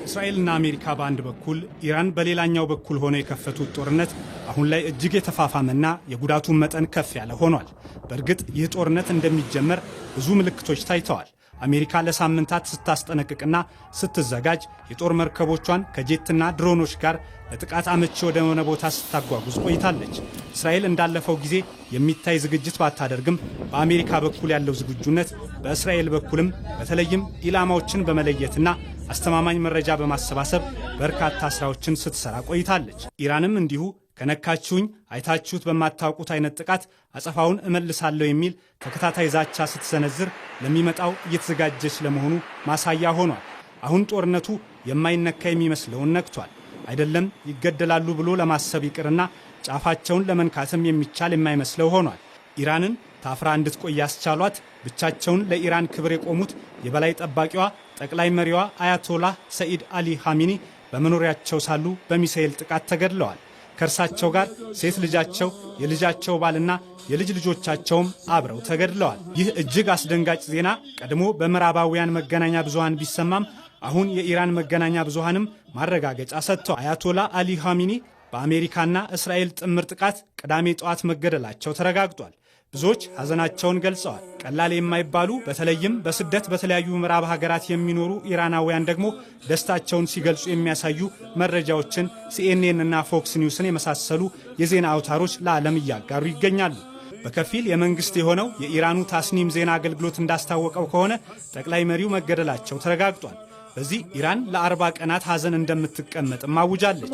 እስራኤልና አሜሪካ በአንድ በኩል፣ ኢራን በሌላኛው በኩል ሆነው የከፈቱት ጦርነት አሁን ላይ እጅግ የተፋፋመና የጉዳቱን መጠን ከፍ ያለ ሆኗል። በእርግጥ ይህ ጦርነት እንደሚጀመር ብዙ ምልክቶች ታይተዋል። አሜሪካ ለሳምንታት ስታስጠነቅቅና ስትዘጋጅ፣ የጦር መርከቦቿን ከጄትና ድሮኖች ጋር ለጥቃት አመቺ ወደሆነ ቦታ ስታጓጉዝ ቆይታለች። እስራኤል እንዳለፈው ጊዜ የሚታይ ዝግጅት ባታደርግም፣ በአሜሪካ በኩል ያለው ዝግጁነት በእስራኤል በኩልም በተለይም ኢላማዎችን በመለየትና አስተማማኝ መረጃ በማሰባሰብ በርካታ ስራዎችን ስትሰራ ቆይታለች። ኢራንም እንዲሁ ከነካችሁኝ አይታችሁት በማታውቁት አይነት ጥቃት አጸፋውን እመልሳለሁ የሚል ተከታታይ ዛቻ ስትሰነዝር ለሚመጣው እየተዘጋጀች ለመሆኑ ማሳያ ሆኗል። አሁን ጦርነቱ የማይነካ የሚመስለውን ነክቷል። አይደለም ይገደላሉ ብሎ ለማሰብ ይቅርና ጫፋቸውን ለመንካትም የሚቻል የማይመስለው ሆኗል። ኢራንን ታፍራ እንድትቆይ ያስቻሏት ብቻቸውን ለኢራን ክብር የቆሙት የበላይ ጠባቂዋ ጠቅላይ መሪዋ አያቶላህ ሰኢድ አሊ ኻሚኒ በመኖሪያቸው ሳሉ በሚሳኤል ጥቃት ተገድለዋል። ከእርሳቸው ጋር ሴት ልጃቸው፣ የልጃቸው ባልና የልጅ ልጆቻቸውም አብረው ተገድለዋል። ይህ እጅግ አስደንጋጭ ዜና ቀድሞ በምዕራባውያን መገናኛ ብዙሃን ቢሰማም፣ አሁን የኢራን መገናኛ ብዙሃንም ማረጋገጫ ሰጥተዋል። አያቶላ አሊ ኻሚኒ በአሜሪካና እስራኤል ጥምር ጥቃት ቅዳሜ ጠዋት መገደላቸው ተረጋግጧል። ብዙዎች ሐዘናቸውን ገልጸዋል። ቀላል የማይባሉ፣ በተለይም በስደት በተለያዩ ምዕራብ ሀገራት የሚኖሩ ኢራናውያን ደግሞ ደስታቸውን ሲገልጹ የሚያሳዩ መረጃዎችን ሲኤንኤን እና ፎክስ ኒውስን የመሳሰሉ የዜና አውታሮች ለዓለም እያጋሩ ይገኛሉ። በከፊል የመንግስት የሆነው የኢራኑ ታስኒም ዜና አገልግሎት እንዳስታወቀው ከሆነ ጠቅላይ መሪው መገደላቸው ተረጋግጧል። በዚህ ኢራን ለ40 ቀናት ሐዘን እንደምትቀመጥም አውጃለች።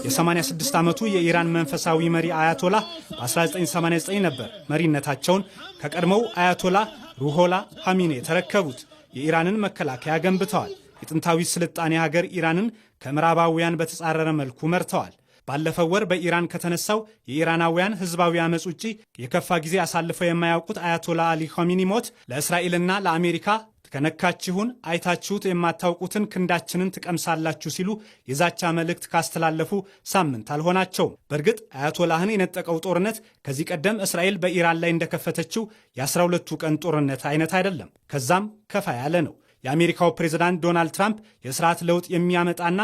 የ86 ዓመቱ የኢራን መንፈሳዊ መሪ አያቶላህ በ1989 ነበር መሪነታቸውን ከቀድሞው አያቶላህ ሩሆላ ኻሚኔ የተረከቡት። የኢራንን መከላከያ ገንብተዋል። የጥንታዊ ስልጣኔ ሀገር ኢራንን ከምዕራባውያን በተጻረረ መልኩ መርተዋል። ባለፈው ወር በኢራን ከተነሳው የኢራናውያን ህዝባዊ አመፅ ውጪ የከፋ ጊዜ አሳልፈው የማያውቁት አያቶላ አሊ ኻሚኒ ሞት ለእስራኤልና ለአሜሪካ ከነካችሁን አይታችሁት የማታውቁትን ክንዳችንን ትቀምሳላችሁ ሲሉ የዛቻ መልእክት ካስተላለፉ ሳምንት አልሆናቸውም። በእርግጥ አያቶላህን የነጠቀው ጦርነት ከዚህ ቀደም እስራኤል በኢራን ላይ እንደከፈተችው የ12ቱ ቀን ጦርነት አይነት አይደለም። ከዛም ከፋ ያለ ነው። የአሜሪካው ፕሬዝዳንት ዶናልድ ትራምፕ የስርዓት ለውጥ የሚያመጣና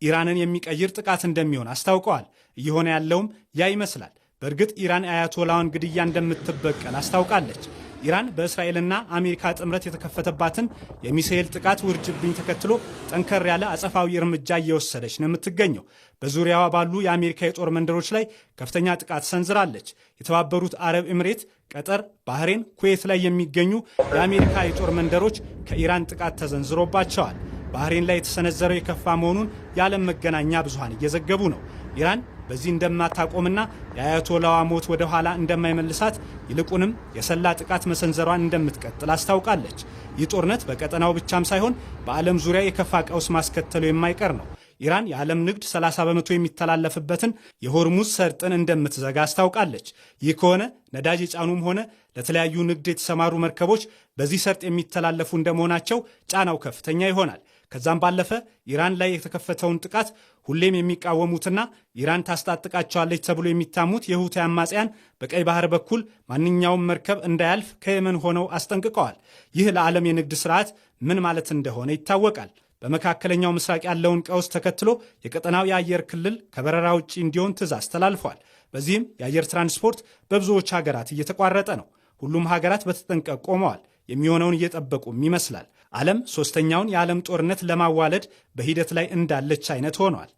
ኢራንን የሚቀይር ጥቃት እንደሚሆን አስታውቀዋል። እየሆነ ያለውም ያ ይመስላል። በእርግጥ ኢራን የአያቶላውን ግድያ እንደምትበቀል አስታውቃለች። ኢራን በእስራኤልና አሜሪካ ጥምረት የተከፈተባትን የሚሳኤል ጥቃት ውርጅብኝ ተከትሎ ጠንከር ያለ አጸፋዊ እርምጃ እየወሰደች ነው የምትገኘው። በዙሪያዋ ባሉ የአሜሪካ የጦር መንደሮች ላይ ከፍተኛ ጥቃት ሰንዝራለች። የተባበሩት አረብ ኤምሬት፣ ቀጠር፣ ባህሬን፣ ኩዌት ላይ የሚገኙ የአሜሪካ የጦር መንደሮች ከኢራን ጥቃት ተሰንዝሮባቸዋል። ባህሬን ላይ የተሰነዘረው የከፋ መሆኑን የዓለም መገናኛ ብዙሃን እየዘገቡ ነው። ኢራን በዚህ እንደማታቆምና የአያቶላዋ ሞት ወደ ኋላ እንደማይመልሳት፣ ይልቁንም የሰላ ጥቃት መሰንዘሯን እንደምትቀጥል አስታውቃለች። ይህ ጦርነት በቀጠናው ብቻም ሳይሆን በዓለም ዙሪያ የከፋ ቀውስ ማስከተሉ የማይቀር ነው። ኢራን የዓለም ንግድ 30% የሚተላለፍበትን የሆርሙዝ ሰርጥን እንደምትዘጋ አስታውቃለች። ይህ ከሆነ ነዳጅ የጫኑም ሆነ ለተለያዩ ንግድ የተሰማሩ መርከቦች በዚህ ሰርጥ የሚተላለፉ እንደመሆናቸው ጫናው ከፍተኛ ይሆናል። ከዛም ባለፈ ኢራን ላይ የተከፈተውን ጥቃት ሁሌም የሚቃወሙትና ኢራን ታስታጥቃቸዋለች ተብሎ የሚታሙት የሁቲ አማጽያን በቀይ ባህር በኩል ማንኛውም መርከብ እንዳያልፍ ከየመን ሆነው አስጠንቅቀዋል። ይህ ለዓለም የንግድ ስርዓት ምን ማለት እንደሆነ ይታወቃል። በመካከለኛው ምስራቅ ያለውን ቀውስ ተከትሎ የቀጠናው የአየር ክልል ከበረራ ውጪ እንዲሆን ትዕዛዝ ተላልፏል። በዚህም የአየር ትራንስፖርት በብዙዎች ሀገራት እየተቋረጠ ነው። ሁሉም ሀገራት በተጠንቀቅ ቆመዋል። የሚሆነውን እየጠበቁም ይመስላል። ዓለም ሶስተኛውን የዓለም ጦርነት ለማዋለድ በሂደት ላይ እንዳለች አይነት ሆኗል።